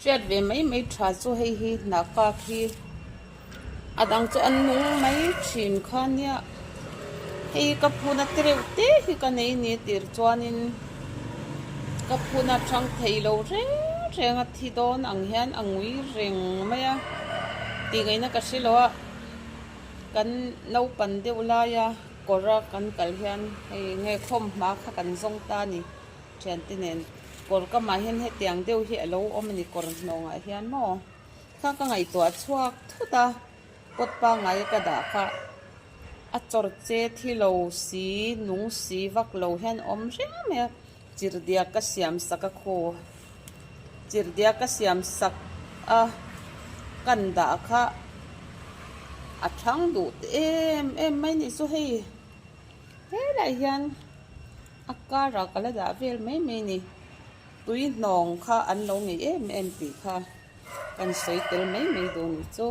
Hriat ve mai mai tha chu hei hi hnah kak hi a dang chu an nung mai thin kha nia hei ka phun a tereuh te hi ka nei ni tir chuanin ka phun a thang thei lo reng reng a thi dawn ang hian a ngui reng mai a tih ngaihna ka hre lo a kan naupan deuh laia kawr a kan kal hian hei nge khawmhma kha kan zawng ta a ni. Thiante nen kawr kamah hian hetiang deuh hi a lo awm a ni kawr hnawngah hian maw kha ka ngaihtuah chhuak thut a pot pangngai ka dah kha a chawr che thi lo si nung si vak lo hian awm reng mai a chirhdiak ka siam sak a khaw chirhdiak ka siam sak a kan dah kha a thang duh em em mai ni chu hei helaiah hian. A car ah ka la dah vel mai mai ni. Tui hnawng kha an lo ngei em em tih kha kan sawi tel mai mai dawn ni chu.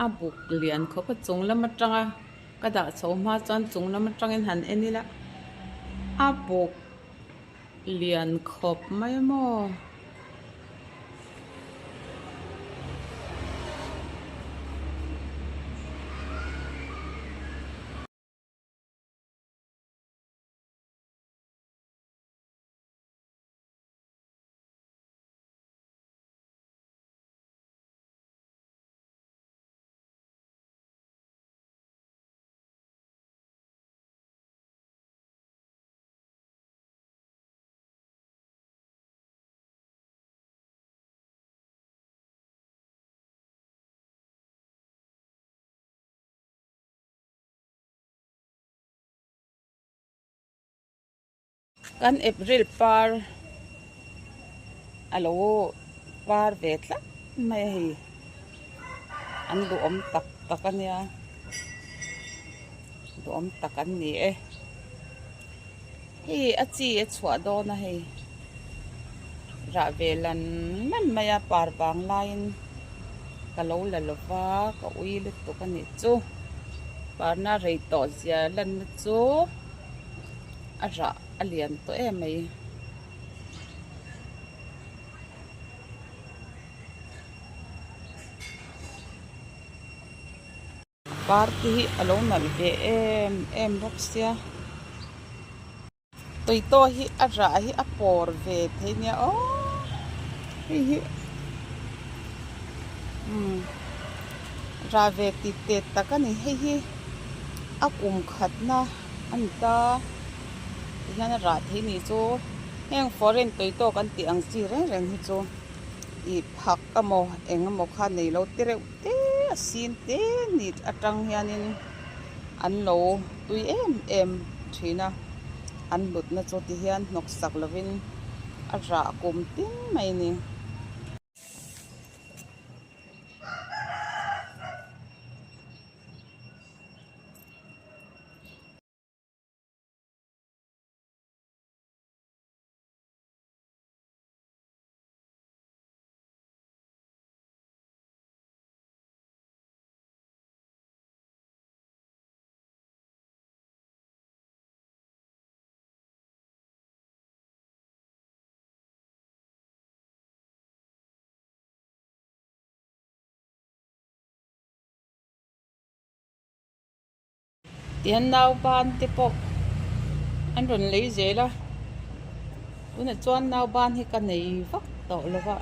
A buk lian khawp a chung lam atanga ka dah chho hma chuan chung lam atangin han en ila a buk lian khawp mai maw. Kan April par a lo par ve tlat mai a hei an duhawm tak tak a nia duhawm tak an ni e hei a chi a chhuah dawn a hei rah ve lan lan mai a par vang laiin ka lo la lo va ka ui lutuk a nih chu parna rei tawh zia lanna chu a rah a lian tawh em mai. Par te hi a lo nalh ve em em bawk sia. Toito hi a rah hi a pawr ve thei nia aw hei hi umm rah ve tit tet tak a ni hei hi a kum khatna a ni ta tihian a rah thei ni chu heng foreign toito kan tih ang chi reng reng hi chu ih phak emaw eng emaw kha nei lo te reuh te a sin te ni atang hianin. An lo tui em em thin a, an hlutna chu ti hian hnawk sak lovin a rah kum tin mai a ni. Tihian nauban te pawh an rawn lei zel a tunah chuan nauban hi ka nei vak tawh lo va.